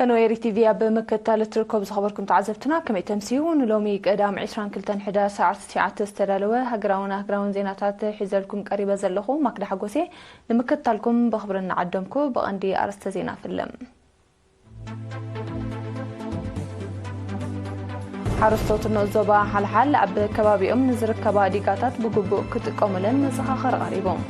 ኖኤሪ ቲቪ ኣብ ምክትታል እትርከቡ ዝኸበርኩም ተዓዘብትና፣ ከመይ ተምስዩ? ንሎሚ ቀዳም ዕስራን ክልተን ሕዳር ሰዓት ትሽዓተ ዝተዳለወ ሃገራውን ኣህጉራውን ዜናታት ሒዘልኩም ቀሪበ ዘለኹ ማክዳ ሓጎሴ። ንምክትታልኩም ብኽብሪ እናዓደምኩ፣ ብቐንዲ ኣርእስተ ዜና ፍልም። ሓረስቶት ንኡስ ዞባ ሓልሓል ኣብ ከባቢኦም ንዝርከባ ዲጋታት ብግቡእ ክጥቀሙለን መዘኻኸሪ ቀሪቦም።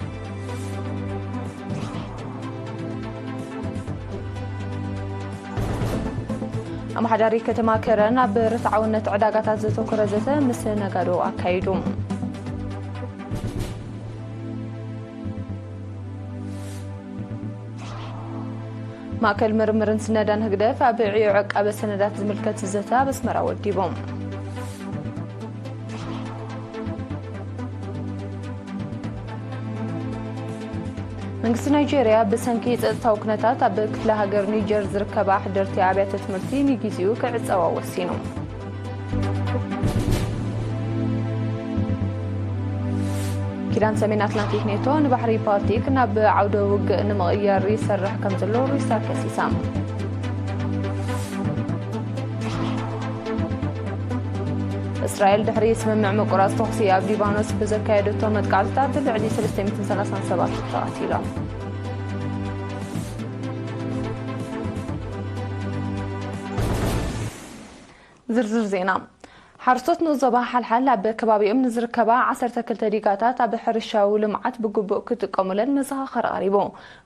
ኣመሓዳሪ ከተማ ከረን ኣብ ርትዓውነት ዕዳጋታት ዘተኮረ ዘተ ምስ ነጋዶ ኣካይዱ። ማእከል ምርምርን ስነዳን ህግደፍ ኣብ ዕዮ ዕቃበ ሰነዳት ዝምልከት ዘተ ኣብ ኣስመራ ወዲቡ። መንግስቲ ናይጄርያ ብሰንኪ ጸጥታዊ ኩነታት ኣብ ክፍለ ሃገር ኒጀር ዝርከባ ኣሕደርቲ ኣብያተ ትምህርቲ ንጊዜኡ ክዕጸዋ ወሲኑ። ኪዳን ሰሜን ኣትላንቲክ ኔቶ ንባሕሪ ባልቲክ ናብ ዓውደ ውግእ ንምቕያር ይሰርሕ ከም ዘሎ ሩስያ ከሲሳ። እስራኤል ድሕሪ ስምምዕ ምቁራጽ ተኹሲ ኣብ ሊባኖስ ብዘካየደቶ መጥቃዕትታት ልዕሊ ሰለስተ ሚእትን ሰላሳን ሰባት ተቐቲሎም። ዝርዝር ዜና። ሓረስቶት ንኡስ ዞባ ሓልሓል ኣብ ከባቢኦም ንዝርከባ ዓሰርተ ክልተ ዲጋታት ኣብ ሕርሻዊ ልምዓት ብግቡእ ክጥቀሙለን መዘኻኸሪ ቀሪቡ።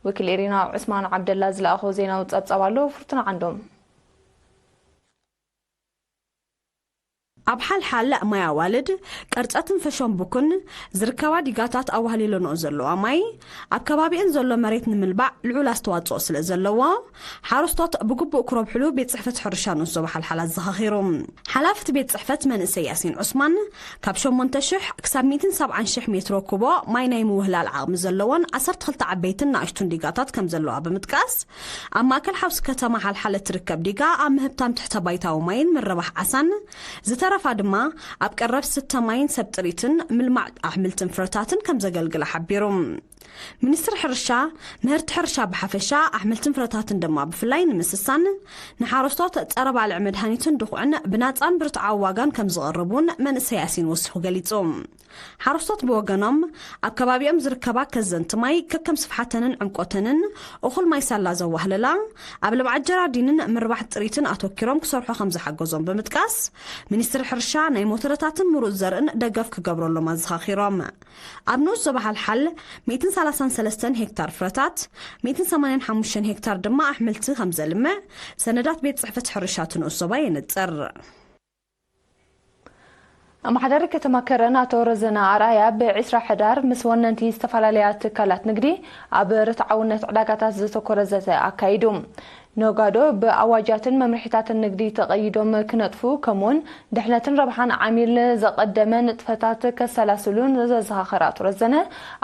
ወኪል ኤሪና ዑስማን ዓብደላ ዝለኣኾ ዜናዊ ጸብጻብ ኣሎ። ፍርቱና ዓንዶም። ኣብ ሓልሓል ማይ ኣዋልድ፣ ቀርጸትን ፈሾን ቡኩን ዝርከባ ዲጋታት ኣዋህሊለንኦ ዘለዋ ማይ፣ ኣብ ከባቢአን ዘሎ መሬት ንምልባዕ ልዑል ኣስተዋጽኦ ስለ ዘለዎ፣ ሓረስቶት ብግቡእ ክረብሕሉ ቤት ጽሕፈት ሕርሻ ንኡስ ዞባ ሓልሓል ኣዘኻኺሩ። ሓላፊ እቲ ቤት ጽሕፈት መንእሰይ ያሲን ዑስማን፣ ካብ ሸሞንተ ሽሕ ክሳብ ሚእትን ሰብዓን ሽሕ ሜትሮ ኩቦ ማይ ናይ ምውህላል ዓቕሚ ዘለወን ዓሰርተ ክልተ ዓበይትን ንኣሽቱን ዲጋታት ከም ዘለዋ ብምጥቃስ፣ ኣብ ማእከል ሓውሲ ከተማ ሓልሓለ እትርከብ ዲጋ ኣብ ምህብታም ትሕተ ባይታዊ ማይን ምርባሕ ዓሳን፣ ዝተረፋ ድማ ኣብ ቀረብ ስተ ማይን ሰብ ጥሪትን ምልማዕ ኣሕምልትን ፍረታትን ከም ዘገልግላ ሓቢሩ። ሚኒስትሪ ሕርሻ፣ ምህርቲ ሕርሻ ብሓፈሻ፣ ኣሕምልትን ፍረታትን ድማ ብፍላይ ንምስሳን፣ ንሓረስቶት ጸረ ባልዕ መድሃኒትን ድኹዕን ብናጻን ብርትዓዊ ዋጋን ከም ዝቐርብ እውን መንእሰይ ያሲን ወሲኹ ገሊጹ። ሓረስቶት ብወገኖም፣ ኣብ ከባቢኦም ዝርከባ ከዘንቲ ማይ ከከም ስፍሓተንን ዕምቆተንን እኹል ማይ ሳላ ዘዋህለላ፣ ኣብ ልምዓት ጀራዲንን ምርባሕ ጥሪትን ኣተኪሮም ክሰርሑ ከም ዝሓገዞም ብምጥቃስ፣ ሚኒስትሪ ሕርሻ ናይ ሞተረታትን ምሩፅ ዘርእን ደገፍ ክገብረሎም ኣዘኻኺሮም። ኣብ ንኡስ ዞባ ሓልሓል ሚእትን ሰላሳን ሰለስተን ሄክታር ፍረታት፣ ሚእትን ሰማንያን ሓሙሽተን ሄክታር ድማ ኣሕምልቲ ከም ዘልምዕ ሰነዳት ቤት ጽሕፈት ሕርሻ እቲ ንኡስ ዞባ የነጽር። ኣመሓዳሪ ከተማ ከረን ኣቶ ረዘነ ኣርኣያ ብዕስራ ሕዳር ምስ ወነንቲ ዝተፈላለያ ትካላት ንግዲ ኣብ ርትዓውነት ዕዳጋታት ዘተኮረ ዘተ ኣካይዱ። ነጋዶ ብኣዋጃትን መምርሒታትን ንግዲ ተቐይዶም ክነጥፉ፣ ከምኡውን ድሕነትን ረብሓን ዓሚል ዘቐደመ ንጥፈታት ከሰላስሉን ዘዘኻኸረ ኣቶ ረዘነ፣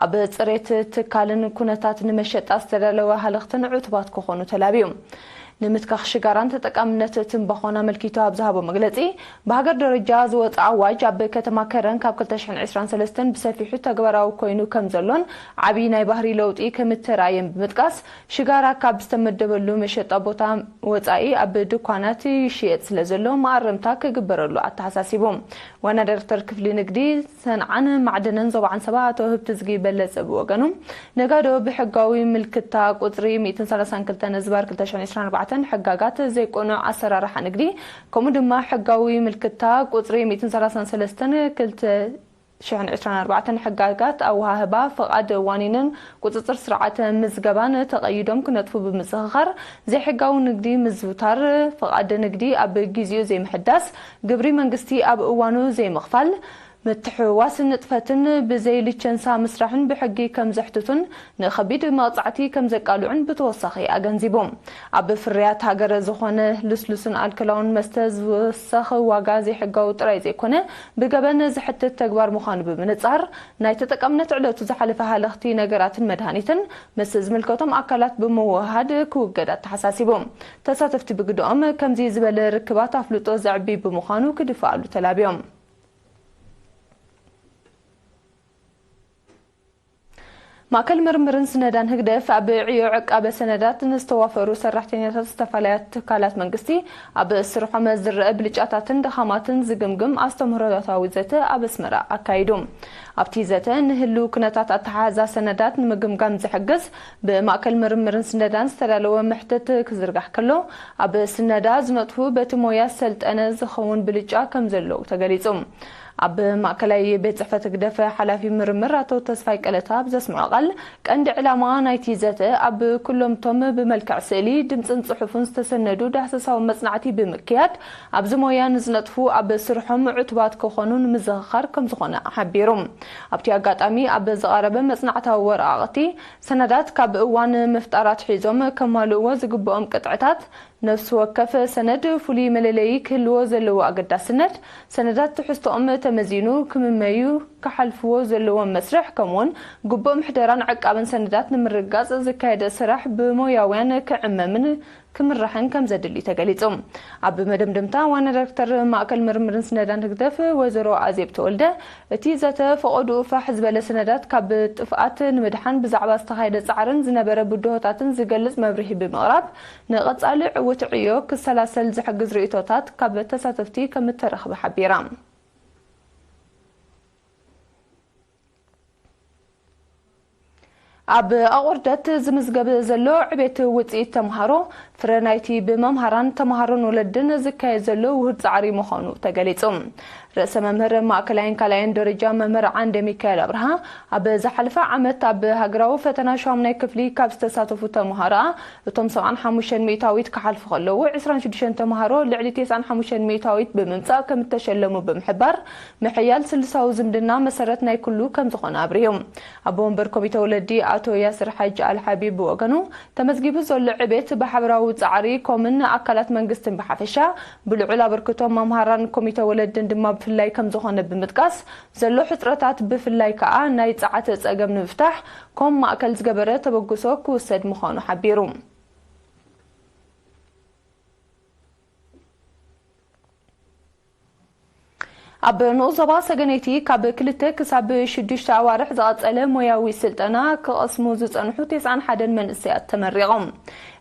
ኣብ ጽሬት ትካልን ኩነታት ንመሸጣ ዝተዳለወ ሃለኽትን ዕቱባት ክኾኑ ተላብዩ። ንምትካኽ ሽጋራን ተጠቃምነት ትምባኾን ኣመልኪቱ ኣብ ዝሃቦ መግለጺ፣ ብሃገር ደረጃ ዝወጸ ኣዋጅ ኣብ ከተማ ከረን ካብ ክልተ ሽሕን ዕስራን ሰለስተን ብሰፊሑ ተግባራዊ ኮይኑ ከም ዘሎን ዓብዪ ናይ ባህሪ ለውጢ ከም እተራእየን ብምጥቃስ፣ ሽጋራ ካብ ዝተመደበሉ መሸጣ ቦታ ወጻኢ ኣብ ድኳናት ይሽየጥ ስለ ዘሎ መኣረምታ ክግበረሉ ኣተሓሳሲቡ። ዋና ዳይሬክተር ክፍሊ ንግዲ ሰንዓን ማዕድንን ዞባ ዓንሰባ ኣቶ ህብትዝጊ በለጸ ብወገኑ፣ ነጋዶ ብሕጋዊ ምልክታ ቁጽሪ ሚእትን ሰላሳን ክልተን ዝባር ክልተ ሽሕን ዕስራን ኣርባዕተን ሕጋጋት ዘይቅኑዕ ኣሰራርሓ ንግዲ፣ ከምኡ ድማ ሕጋዊ ምልክታ ቁጽሪ ሚእትን ሰላሳን ሰለስተን ክልተ ሽሕን ዕስራን ኣርባዕተን ሕጋጋት ኣወሃህባ ፍቓድ ዋኒንን ቁጽጽር ስርዓተ ምዝገባን ተቐይዶም ክነጥፉ ብምዝኽኻር፣ ዘይሕጋዊ ንግዲ ምዝውታር፣ ፍቓድ ንግዲ ኣብ ግዚኡ ዘይምሕዳስ፣ ግብሪ መንግስቲ ኣብ እዋኑ ዘይምኽፋል፣ ምትሕውዋስ ንጥፈትን ብዘይ ልቸንሳ ምስራሕን ብሕጊ ከም ዘሕትቱን ንኸቢድ መቕጻዕቲ ከም ዘቃልዑን ብተወሳኺ ኣገንዚቡ። ኣብ ፍርያት ሃገር ዝኾነ ልስሉስን ኣልኮላውን መስተ ዝወሰኽ ዋጋ ዘይሕጋዊ ጥራይ ዘይኮነ ብገበን ዘሕትት ተግባር ምዃኑ ብምንጻር፣ ናይ ተጠቃምነት ዕለቱ ዝሓለፈ ሃለኽቲ ነገራትን መድሃኒትን ምስ ዝምልከቶም ኣካላት ብምውህሃድ ክውገድ ኣተሓሳሲቡ። ተሳተፍቲ ብግደኦም፣ ከምዚ ዝበለ ርክባት ኣፍልጦ ዘዕቢ ብምዃኑ ክድፍኣሉ ተላብዮም። ማእከል ምርምርን ስነዳን ህግደፍ ኣብ ዕዮ ዕቃበ ሰነዳት ንዝተዋፈሩ ሰራሕተኛታት ዝተፈላለዩ ትካላት መንግስቲ ኣብ ስርሖም ዝረአ ብልጫታትን ድኻማትን ዝግምግም ኣስተምህሮታዊ ዘተ ኣብ ኣስመራ ኣካይዱ። ኣብቲ ዘተ ንህልው ኩነታት ኣተሓሕዛ ሰነዳት ንምግምጋም ዝሕግዝ ብማእከል ምርምርን ስነዳን ዝተዳለወ መሕትት ክዝርጋሕ ከሎ፣ ኣብ ስነዳ ዝነጥፉ በቲ ሞያ ሰልጠነ ዝኸውን ብልጫ ከም ዘለዉ ተገሊጹ። ኣብ ማእከላይ ቤት ጽሕፈት ህግደፍ ሓላፊ ምርምር ኣቶ ተስፋይ ቀለታ ኣብ ዘስምዖ ቃል፣ ቀንዲ ዕላማ ናይቲ ዘተ ኣብ ኩሎም እቶም ብመልክዕ ስእሊ፣ ድምጽን ጽሑፍን ዝተሰነዱ ዳህሰሳዊ መጽናዕቲ ብምክያድ፣ ኣብዚ ሞያ ንዝነጥፉ ኣብ ስርሖም ዕቱባት ክኾኑ ንምዝኽኻር ከም ዝኾነ ሓቢሩ። ኣብቲ ኣጋጣሚ ኣብ ዝቐረበ መጽናዕታዊ ወረቓቕቲ፣ ሰነዳት ካብ እዋን ምፍጣር ኣትሒዞም ከማልእዎ ዝግብኦም ቅጥዕታት፣ ነፍሲ ወከፍ ሰነድ ፍሉይ መለለዪ ክህልዎ ዘለዎ ኣገዳስነት፣ ሰነዳት ትሕዝቶኦም ተመዚኑ ክምመዩ ክሓልፍዎ ዘለዎም መስርሕ፣ ከምኡውን ግቡእ ምሕደራን ዕቃበን ሰነዳት ንምርግጋጽ ዝካየድ ስራሕ ብሞያውያን ክዕመምን ክምራሕን ከም ዘድሊ ተገሊጹ። ኣብ መደምደምታ ዋና ዳይሬክተር ማእከል ምርምርን ስነዳን ህግደፍ ወይዘሮ ኣዜብ ተወልደ፣ እቲ ዘተ ፈቐድኡ ፋሕ ዝበለ ሰነዳት ካብ ጥፍኣት ንምድሓን ብዛዕባ ዝተኻየደ ጻዕርን ዝነበረ ብድሆታትን ዝገልጽ መብርሂ ብምቕራብ፣ ንቐጻሊ ዕዉት ዕዮ ክሰላሰል ዝሕግዝ ርእይቶታት ካብ ተሳተፍቲ ከም እተረኽበ ሓቢራ። ኣብ ኣቑርደት ዝምዝገብ ዘሎ ዕቤት ውጽኢት ተምሃሮ፣ ፍረ ናይቲ ብመምሃራን ተምሃሮን ወለድን ዝካየድ ዘሎ ውሁድ ጻዕሪ ምዃኑ ተገሊጹ። ርእሰ መምህር ማእከላይን ካልኣይን ደረጃ መምህር ዓንደ ሚካኤል ኣብርሃ፣ ኣብ ዝሓለፈ ዓመት ኣብ ሃገራዊ ፈተና ሻሙናይ ክፍሊ ካብ ዝተሳተፉ ተምሃሮኣ፣ እቶም ሰብዓን ሓሙሽተን ሚእታዊት ክሓልፉ ከለዉ፣ ዕስራን ሽዱሽተን ተምሃሮ ልዕሊ ተስዓን ሓሙሽተን ሚእታዊት ብምምጻእ ከም እተሸለሙ ብምሕባር፣ ምሕያል ስልሳዊ ዝምድና መሰረት ናይ ኩሉ ከም ዝኾነ ኣብሪሁ። ኣቦ ወንበር ኮሚተ ወለዲ ኣቶ ያስር ሓጂ ኣልሓቢብ ብወገኑ፣ ተመዝጊቡ ዘሎ ዕቤት ብሓበራዊ ጻዕሪ ኮምን ኣካላት መንግስትን ብሓፈሻ፣ ብልዑል ኣበርክቶ መምሃራን ኮሚተ ወለድን ድማ ብፍላይ ከም ዝኾነ ብምጥቃስ፣ ዘሎ ሕጽረታት ብፍላይ ከኣ ናይ ጸዓት ጸገም ንምፍታሕ ኮም ማእከል ዝገበረ ተበግሶ ክውሰድ ምዃኑ ሓቢሩ። ኣብ ንኡስ ዞባ ሰገነይቲ ካብ ክልተ ክሳብ ሽዱሽተ ኣዋርሕ ዝቐጸለ ሞያዊ ስልጠና ክቐስሙ ዝጸንሑ ተስዓን ሓደን መንእሰያት ተመሪቖም።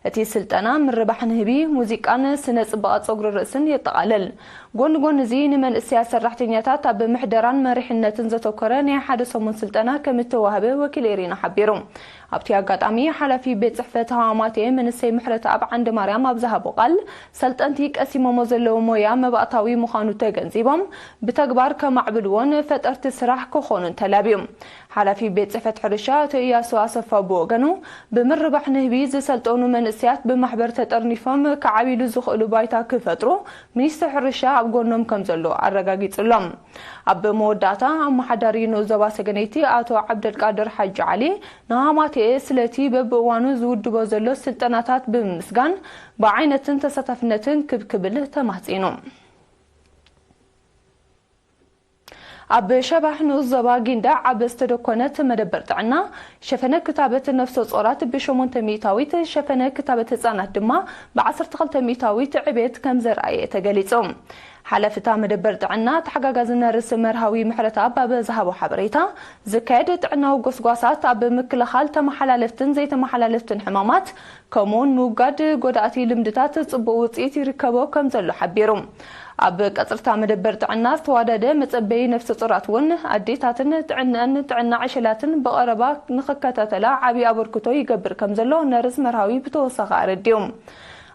እቲ ስልጠና ምርባሕ ንህቢ፣ ሙዚቃን ስነ ጽባቐ ጸጉሪ ርእስን የጠቓልል። ጎኒ ጎኒ እዚ ንመንእሰያት ሰራሕተኛታት ኣብ ምሕደራን መሪሕነትን ዘተኮረ ናይ ሓደ ሰሙን ስልጠና ከም እተዋህበ ወኪል ኤሪና ሓቢሩ። ኣብቲ ኣጋጣሚ ሓላፊ ቤት ጽሕፈት ሃማማቴ መንእሰይ ምሕረተኣብ ዓንደ ማርያም ኣብ ዝሃቦ ቃል፣ ሰልጠንቲ ቀሲሞሞ ዘለዉ ሞያ መባእታዊ ምዃኑ ተገንዚቦም፣ ብተግባር ከማዕብልዎን ፈጠርቲ ስራሕ ክኾኑን ተላብዩ። ሓላፊ ቤት ጽሕፈት ሕርሻ ኣቶ እያሱ ኣሰፋ ብወገኑ፣ ብምርባሕ ንህቢ ዝሰልጠኑ መንእሰያት ብማሕበር ተጠርኒፎም ክዓብይሉ ዝኽእሉ ባይታ ክፈጥሩ ሚኒስትሪ ሕርሻ ኣብ ጎኖም ከም ዘሎ ኣረጋጊጹሎም። ኣብ መወዳእታ፣ ኣመሓዳሪ ንኡስ ዞባ ሰገነይቲ ኣቶ ዓብደልቃድር ሓጂ ዓሊ ንሃማቴ ስለቲ በብእዋኑ ዝውድቦ ዘሎ ስልጠናታት ብምምስጋን፣ ብዓይነትን ተሳታፍነትን ክብ ክብል ተማህጺኑ። ኣብ ሸባሕ ንኡስ ዞባ ጊንዳዕ ኣብ ዝተደኮነት መደበር ጥዕና፣ ሸፈነ ክታበት ነፍሰ ጾራት ብሸሞንተ ሚእታዊት፣ ሸፈነ ክታበት ህጻናት ድማ ብዓሰርተ ክልተ ሚእታዊት ዕቤት ከም ዘርኣየ ተገሊጹ። ሓላፊ እታ መደበር ጥዕና ተሓጋጋዚ ነርስ መርሃዊ ምሕረተኣብ ኣብ ዝሃቦ ሓበሬታ፣ ዝካየድ ጥዕናዊ ጎስጓሳት ኣብ ምክልኻል ተመሓላለፍትን ዘይተመሓላለፍትን ሕማማት፣ ከምኡውን ምውጋድ ጎዳእቲ ልምድታት ጽቡቕ ውጽኢት ይርከቦ ከም ዘሎ ሓቢሩ። ኣብ ቀጽርታ መደበር ጥዕና ዝተዋደደ መጸበዪ ነፍሰ ጾራት እውን ኣዴታትን ጥዕንአን ጥዕና ዕሸላትን ብቐረባ ንኽከታተላ ዓብዪ ኣበርክቶ ይገብር ከም ዘሎ ነርስ መርሃዊ ብተወሳኺ ኣረዲኡ።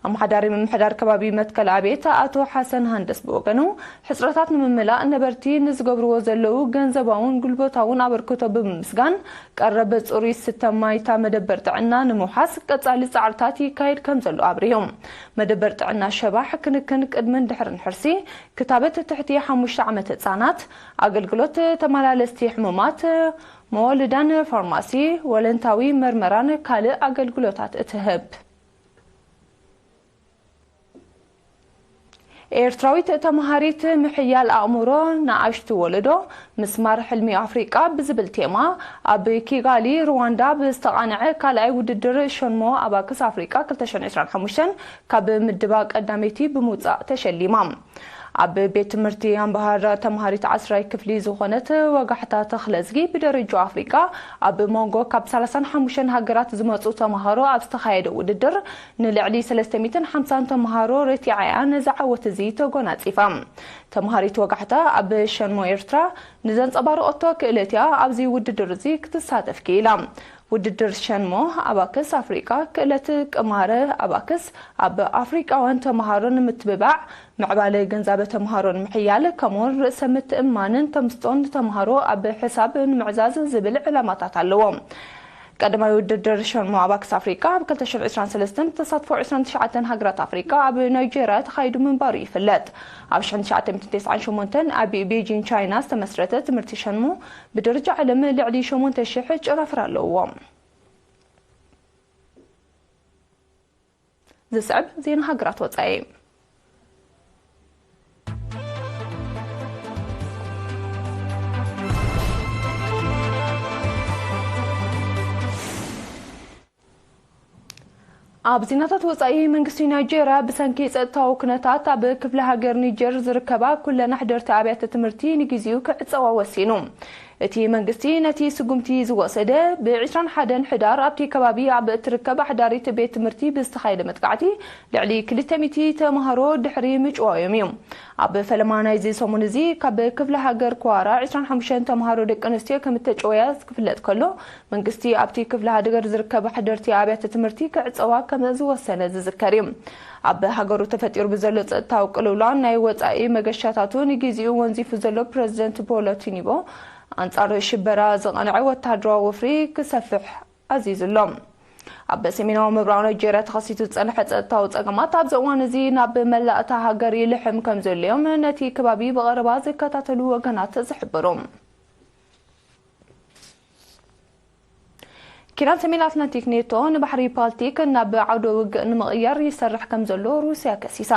ኣመሓዳሪ ምምሕዳር ከባቢ መትከል ኣቤት ኣቶ ሓሰን ሃንደስ ብወገኑ፣ ሕጽረታት ንምምላእ ነበርቲ ንዝገብርዎ ዘለዉ ገንዘባውን ጉልበታውን ኣበርክቶ ብምምስጋን፣ ቀረብ ጽሩይ ዝስተ ማይ እታ መደበር ጥዕና ንምውሓስ ቀጻሊ ጻዕርታት ይካየድ ከም ዘሎ ኣብሪሁ። መደበር ጥዕና ሸባሕ ክንክን ቅድምን ድሕርን ሕርሲ፣ ክታበት ትሕቲ ሓሙሽተ ዓመት ህጻናት፣ ኣገልግሎት ተመላለስቲ ሕሙማት፣ መወልዳን ፋርማሲ፣ ወለንታዊ መርመራን ካልእ ኣገልግሎታት እትህብ። ኤርትራዊት ተምሃሪት ምሕያል ኣእምሮ ንኣሽቱ ወለዶ፣ ምስማር ሕልሚ ኣፍሪቃ ብዝብል ቴማ፣ ኣብ ኪጋሊ ሩዋንዳ ብዝተቓንዐ ካልኣይ ውድድር ሸንሞ ኣባክስ ኣፍሪቃ ክልተ ሽሕን ዕስራን ሓሙሽተን ካብ ምድባ ቀዳመይቲ ብምውጻእ ተሸሊማ። ኣብ ቤት ትምህርቲ ኣምባሃራ ተምሃሪት ዓስራይ ክፍሊ ዝኾነት ወጋሕታ ተኽለዝጊ፣ ብደረጃ ኣፍሪቃ ኣብ መንጎ ካብ ሰላሳን ሓሙሽተን ሃገራት ዝመጹ ተምሃሮ ኣብ ዝተኻየደ ውድድር ንልዕሊ ሰለስተ ሚእትን ሓምሳን ተምሃሮ ረቲዓ እያ ነዚ ዓወት እዚ ተጎናጺፋ። ተምሃሪት ወጋሕታ ኣብ ሸንሞ ኤርትራ ንዘንጸባረቐቶ ክእለት እያ ኣብዚ ውድድር እዚ ክትሳተፍ ክኢላ። ውድድር ሸንሞ ኣባክስ ኣፍሪቃ፣ ክእለት ቅማረ ኣባክስ ኣብ ኣፍሪቃውያን ተምሃሮ ንምትብባዕ፣ ምዕባለ ግንዛበ ተምሃሮ ንምሕያል፣ ከምኡውን ርእሰ ምትእምማንን ተምስጦን ተምሃሮ ኣብ ሕሳብ ንምዕዛዝ ዝብል ዕላማታት ኣለዎ። ቀዳማይ ውድድር ሸንሞ ኣባክስ ኣፍሪቃ ኣብ ክልተ ሽሕን ዕስራን ሰለስተን ብተሳትፎ ዕስራን ትሽዓተን ሃገራት ኣፍሪቃ ኣብ ናይጄርያ ተኻይዱ ምንባሩ ይፍለጥ። ኣብ ሽሕን ትሽዓተ ሚእትን ተስዓን ሸሞንተን ኣብ ቤጂን ቻይና ዝተመስረተ ትምህርቲ ሸንሞ ብደረጃ ዓለም ልዕሊ ሸሞንተ ሽሕ ጨናፍር ኣለዎ። ዝስዕብ ዜና ሃገራት ወጻኢ። ኣብ ዜናታት ወጻኢ፣ መንግስቲ ናይጄርያ ብሰንኪ ጸጥታዊ ኩነታት ኣብ ክፍለ ሃገር ኒጀር ዝርከባ ኩለን ኣሕደርቲ ኣብያተ ትምህርቲ ንግዜኡ ክዕጸዋ ወሲኑ። እቲ መንግስቲ ነቲ ስጉምቲ ዝወሰደ፣ ብ ዕስራን ሓደን ሕዳር ኣብቲ ከባቢ ኣብ እትርከብ ኣሕዳሪት ቤት ትምህርቲ ብዝተኻየደ መጥቃዕቲ ልዕሊ ክልተ ሚእቲ ተምሃሮ ድሕሪ ምጭዋዮም እዩ። ኣብ ፈለማ ናይዚ ሰሙን እዚ፣ ካብ ክፍለ ሃገር ኳራ ዕስራን ሓሙሽተን ተምሃሮ ደቂ ኣንስትዮ ከም እተጨወያ ክፍለጥ ከሎ፣ መንግስቲ ኣብቲ ክፍለ ሃገር ዝርከባ ኣሕደርቲ ኣብያተ ትምህርቲ ክዕጸዋ ከም ዝወሰነ ዝዝከር እዩ። ኣብ ሃገሩ ተፈጢሩ ብዘሎ ጸጥታዊ ቅልውላው፣ ናይ ወጻኢ መገሻታቱ ንግዜኡ ወንዚፉ ዘሎ ፕረዚደንት ቦላ ቲኑቡ፣ ኣንጻር ሽበራ ዝቐንዐ ወተሃደራዊ ወፍሪ ክሰፍሕ ኣዚዙ ኣሎ። ኣብ ሰሜናዊ ምብራቕ ናይጄርያ ተኸሲቱ ዝጸንሐ ጸጥታዊ ጸገማት ኣብዚ እዋን እዚ ናብ መላእ እታ ሃገር ይልሕም ከም ዘሎ እዮም ነቲ ከባቢ ብቐረባ ዝከታተሉ ወገናት ዝሕብሩ። ኪዳን ሰሜን ኣትላንቲክ ኔቶ ንባሕሪ ባልቲክ ናብ ዓውደ ውግእ ንምቕያር ይሰርሕ ከም ዘሎ ሩስያ ከሲሳ።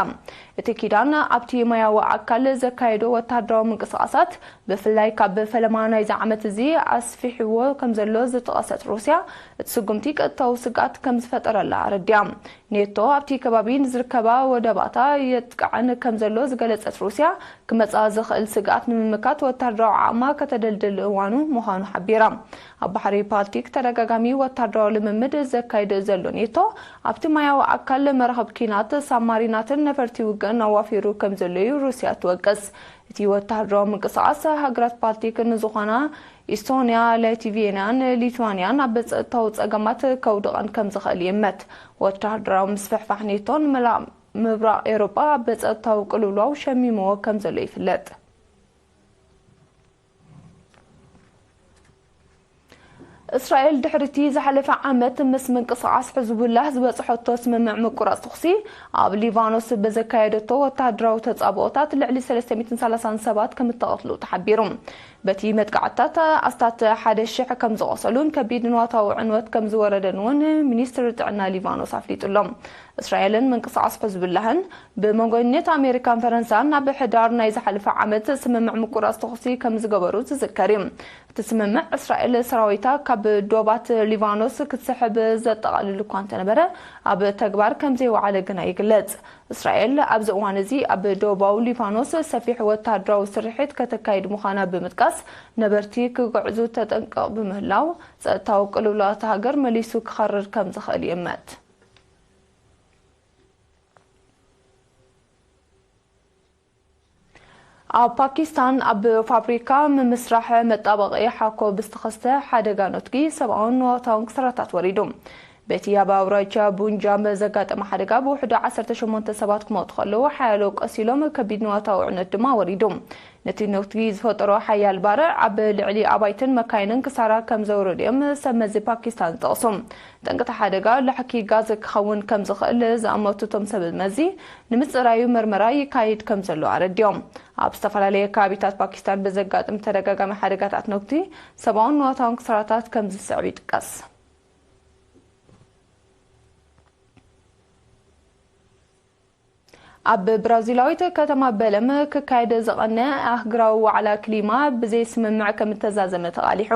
እቲ ኪዳን ኣብቲ ማያዊ ኣካል ዘካየዶ ወተሃደራዊ ምንቅስቓሳት፣ ብፍላይ ካብ ፈለማ ናይዚ ዓመት እዚ ኣስፊሕዎ ከም ዘሎ ዝጠቐሰት ሩስያ፣ እቲ ስጉምቲ ቀጥታዊ ስግኣት ከም ዝፈጠረላ ኣረዲኣ። ኔቶ ኣብቲ ከባቢ ንዝርከባ ወደባታ የጥቅዐን ከም ዘሎ ዝገለጸት ሩስያ፣ ክመጽኣ ዝኽእል ስግኣት ንምምካት ወተሃደራዊ ዓቕማ ከተደልድል እዋኑ ምዃኑ ሓቢራ። ኣብ ባሕሪ ባልቲክ ተደጋጋሚ ወተሃደራዊ ልምምድ ዘካይድ ዘሎ ኔቶ፣ ኣብቲ ማያዊ ኣካል መራኽብ ኲናት፣ ሳብማሪናትን ነፈርቲ ውግእን ኣዋፊሩ ከም ዘሎ እዩ ሩስያ ትወቅስ። እቲ ወተሃደራዊ ምንቅስቓስ፣ ሃገራት ባልቲክ ንዝኾና ኢስቶንያ፣ ላቲቪያን ሊትዋንያን ኣብ ጸጥታዊ ጸገማት ከውድቐን ከም ዝኽእል ይእመት። ወተሃደራዊ ምስፍሕፋሕ ኔቶ ንመላእ ምብራቕ ኤውሮጳ ኣብ ጸጥታዊ ቅልውላው ሸሚምዎ ከም ዘሎ ይፍለጥ። እስራኤል ድሕሪቲ ዝሓለፈ ዓመት ምስ ምንቅስቓስ ሕዝቡላህ ዝበጽሐቶ ስምምዕ ምቁራጽ ተኹሲ፣ ኣብ ሊባኖስ ብዘካየደቶ ወተሃደራዊ ተጻብኦታት ልዕሊ ሰለስተ ሚእትን ሰላሳን ሰባት ከም እተቐትሉ ተሓቢሩ። በቲ መጥቃዕትታት ኣስታት ሓደ ሽሕ ከም ዝቖሰሉን ከቢድ ንዋታዊ ዕንወት ከም ዝወረደን እውን ሚኒስትሪ ጥዕና ሊባኖስ ኣፍሊጡ ኣሎ። እስራኤልን ምንቅስቓስ ሕዝቡላህን ብመንጎኝነት ኣሜሪካን ፈረንሳን ኣብ ሕዳር ናይ ዝሓለፈ ዓመት ስምምዕ ምቁራጽ ተኹሲ ከም ዝገበሩ ዝዝከር እዩ። እቲ ስምምዕ፣ እስራኤል ሰራዊታ ካብ ዶባት ሊባኖስ ክትስሕብ ዘጠቓልል እኳ እንተነበረ፣ ኣብ ተግባር ከም ዘይወዓለ ግና ይግለጽ። እስራኤል ኣብዚ እዋን እዚ ኣብ ደቡባዊ ሊባኖስ ሰፊሕ ወተሃደራዊ ስርሒት ከተካይድ ምዃና ብምጥቃስ፣ ነበርቲ ክግዕዙ ተጠንቅቕ ብምህላው፣ ጸጥታዊ ቅልውላው እታ ሃገር መሊሱ ክኸርር ከም ዝኽእል ይእመት። ኣብ ፓኪስታን ኣብ ፋብሪካ ምምስራሕ መጣበቒ ሓኮ ብዝተኸስተ ሓደጋ ኖትጊ ሰብኣውን ንዋታውን ክሳራታት ወሪዱ። በቲ ኣብ ኣውራጃ ቡንጃብ ዘጋጠመ ሓደጋ ብውሕዱ ዓሰርተ ሸሞንተ ሰባት ክሞቱ ከለዉ፣ ሓያሎ ቆሲሎም፣ ከቢድ ንዋታዊ ዕንወት ድማ ወሪዱ። ነቲ ኖትጊ ዝፈጠሮ ሓያል ባርዕ ኣብ ልዕሊ ኣባይትን መካይንን ክሳራ ከም ዘውረዱ እዮም ሰብ መዚ ፓኪስታን ዝጠቕሱ። ጠንቅቲ ሓደጋ ላሕኪ ጋዝ ክኸውን ከም ዝኽእል ዝኣመቱ እቶም ሰብ መዚ፣ ንምጽራዩ መርመራ ይካየድ ከም ዘሎ ኣረዲኦም። ኣብ ዝተፈላለየ ከባቢታት ፓኪስታን ብዘጋጥም ተደጋጋሚ ሓደጋታት ኖትጊ፣ ሰብኣውን ንዋታውን ክሳራታት ከም ዝስዕብ ይጥቀስ። ኣብ ብራዚላዊት ከተማ በለም ክካየድ ዝቐነ ኣህጉራዊ ዋዕላ ክሊማ ብዘይስምምዕ ከም እተዛዘመ ተቓሊሑ።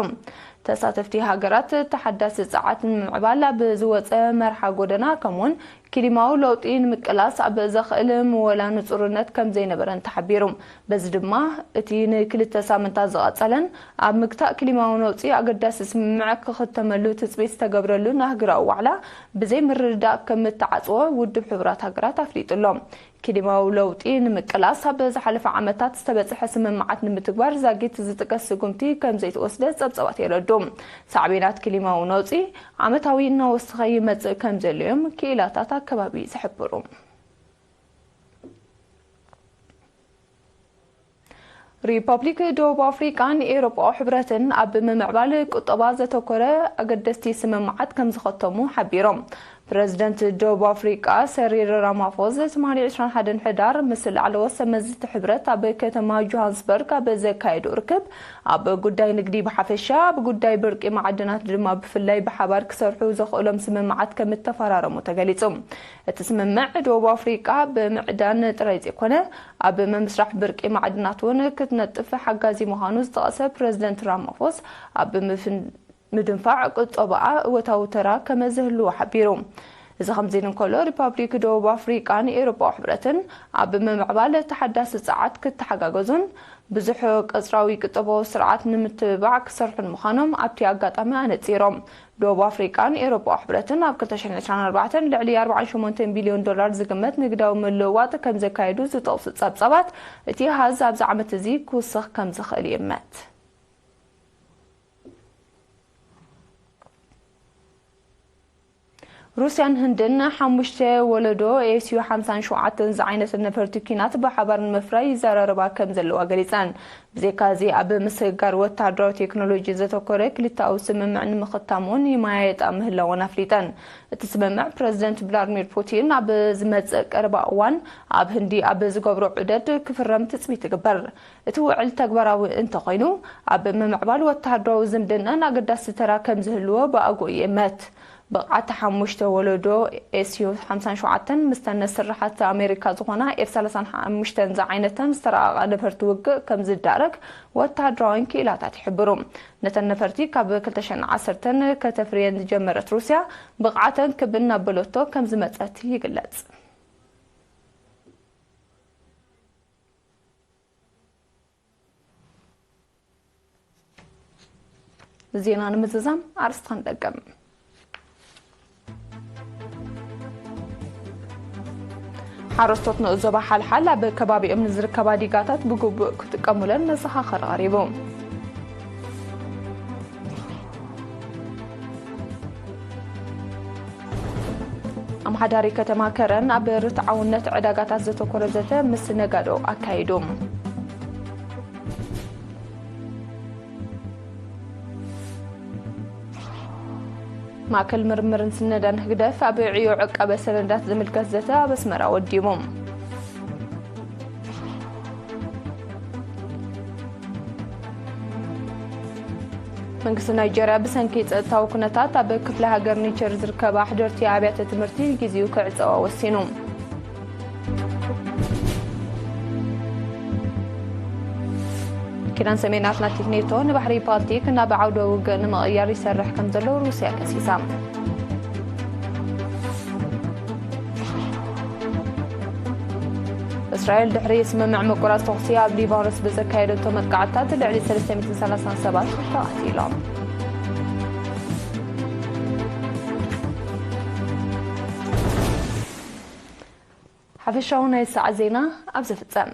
ተሳተፍቲ ሃገራት፣ ተሓዳሲ ጸዓት ንምምዕባል ኣብ ዝወጸ መርሓ ጎደና፣ ከምኡውን ክሊማዊ ለውጢ ንምቅላስ ኣብ ዘኽእል ምወላ ንጹርነት ከም ዘይነበረን ተሓቢሩ። በዚ ድማ እቲ ንክልተ ሳምንታት ዝቐጸለን ኣብ ምግታእ ክሊማዊ ነውጺ ኣገዳሲ ስምምዕ ክኽተመሉ ትጽቢት ዝተገብረሉ ናህግራዊ ዋዕላ ብዘይ ምርድዳእ ከም እተዓጽወ ውድብ ሕቡራት ሃገራት ኣፍሊጡ ኣሎ። ክሊማዊ ለውጢ ንምቅላስ ኣብ ዝሓለፈ ዓመታት ዝተበጽሐ ስምምዓት ንምትግባር ዛጊት ዝጥቀስ ስጉምቲ ከም ዘይተወስደ ጸብጸባት የረዱ። ሳዕቤናት ክሊማዊ ነውጺ ዓመታዊ እናወሰኸ ይመጽእ ከም ዘሎ እዮም ክኢላታት ኣከባቢ ዝሕብሩ። ሪፐብሊክ ደቡብ ኣፍሪቃን ኤውሮጳዊ ሕብረትን ኣብ ምምዕባል ቁጠባ ዘተኮረ ኣገደስቲ ስምምዓት ከም ዝኸተሙ ሓቢሮም። ፕረዚደንት ደቡብ ኣፍሪቃ ሰሪል ራማፎዝ ትማሊ ዕስራን ሓደን ሕዳር ምስ ላዕለዎት ሰመዝቲ ሕብረት ኣብ ከተማ ጆሃንስበርግ ኣብ ዘካየዱ ርክብ፣ ኣብ ጉዳይ ንግዲ ብሓፈሻ፣ ኣብ ጉዳይ ብርቂ ማዕድናት ድማ ብፍላይ ብሓባር ክሰርሑ ዘኽእሎም ስምምዓት ከም እተፈራረሙ ተገሊጹ። እቲ ስምምዕ ደቡብ ኣፍሪቃ ብምዕዳን ጥራይ ዘይኮነ፣ ኣብ ምምስራሕ ብርቂ ማዕድናት እውን ክትነጥፍ ሓጋዚ ምዃኑ ዝጠቐሰ ፕረዚደንት ራማፎስ፣ ኣብ ምፍን-፣ ምድንፋዕ ቁጠባኣ እወታዊ ተራ ከም ዝህልዎ ሓቢሩ። እዚ ከምዚ ኢሉ እንከሎ፣ ሪፓብሊክ ደቡብ ኣፍሪቃን ኤውሮጳዊ ሕብረትን ኣብ ምምዕባል ተሓዳሲ ጸዓት ክተሓጋገዙን ብዙሕ ቀጽራዊ ቁጠባዊ ስርዓት ንምትብባዕ ክሰርሑን ምዃኖም ኣብቲ ኣጋጣሚ ኣነጺሮም። ደቡብ ኣፍሪቃን ኤውሮጳዊ ሕብረትን ኣብ ክልተ ሽሕን ዕስራን ኣርባዕተን ልዕሊ ኣርባዓን ሸሞንተን ቢልዮን ዶላር ዝግመት ንግዳዊ ምልውዋጥ ከም ዘካየዱ ዝጠቕሱ ጸብጻባት፣ እቲ ኣሃዝ ኣብዚ ዓመት እዚ ክውስኽ ከም ዝኽእል ይእመት። ሩስያን ህንድን ሓሙሽተ ወለዶ ኤስዩ ሓምሳን ሸውዓተን ዝዓይነተን ነፈርቲ ኲናት ብሓባር ንምፍራይ ይዘራረባ ከም ዘለዋ ገሊጸን። ብዘይካዚ፣ ኣብ ምስግጋር ወተሃደራዊ ቴክኖሎጂ ዘተኮረ ክልተኣዊ ስምምዕ ንምኽታም እውን ይመያየጣ ምህላወን ኣፍሊጠን። እቲ ስምምዕ፣ ፕረዚደንት ቭላድሚር ፑቲን ኣብ ዝመጽእ ቀረባ እዋን ኣብ ህንዲ ኣብ ዝገብሮ ዑደት ክፍረም ትጽቢት ይግበር። እቲ ውዕል ተግባራዊ እንተኾይኑ፣ ኣብ ምምዕባል ወተሃደራዊ ዝምድናን ኣገዳሲ ተራ ከም ዝህልዎ ብኣግኡ ይእመት። ብቕዓት ሓሙሽተ ወለዶ ኤስዩ ሓምሳን ሸውዓተን፣ ምስተን ስርሓት ኣሜሪካ ዝኾና ኤፍ ሰላሳን ሓሙሽተን ዝዓይነተን ዝተራቐቓ ነፈርቲ ውግእ ከም ዝዳረግ ወተሃደራውያን ክኢላታት ይሕብሩ። ነተን ነፈርቲ ካብ ክልተ ሽሕን ዓሰርተን ከተፍርየን ዝጀመረት ሩስያ፣ ብቕዓተን ክብ እናበለቶ ከም ዝመጸት ይግለጽ። ዜና ንምዝዛም ኣርእስቲ ክንደግም። ሓረስቶት ንኡስ ዞባ ሓልሓል ኣብ ከባቢኦም ንዝርከባ ዲጋታት ብግቡእ ክጥቀሙለን መዘኻኸሪ ቀሪቡ። ኣመሓዳሪ ከተማ ከረን ኣብ ርትዓውነት ዕዳጋታት ዘተኮረ ዘተ ምስ ነጋዶ ኣካይዱ። ማእከል ምርምርን ስነዳን ህግደፍ ኣብ ዕዮ ዕቃበ ሰነዳት ዝምልከት ዘተ ኣብ ኣስመራ ወዲቡ። መንግስቲ ናይጀርያ ብሰንኪ ጸጥታዊ ኩነታት ኣብ ክፍለ ሃገር ኒቸር ዝርከባ ኣሕደርቲ ኣብያተ ትምህርቲ ንግዜኡ ክዕጸዋ ወሲኑ። ኪዳን ሰሜን ኣትላንቲክ ኔቶ ንባሕሪ ባልቲክ ናብ ዓውደ ውግእ ንምቕያር ይሰርሕ ከም ዘሎ ሩስያ ከሲሳ። እስራኤል ድሕሪ ስምምዕ ምቁራጽ ተኹሲ ኣብ ሊባኖስ ብዘካየደቶ መጥቃዕትታት ልዕሊ ሰለስተ ሚእትን ሰላሳን ሰባት ተቐቲሎም። ሓፈሻዊ ናይ ሰዓት ዜና ኣብ ዝፍጸም።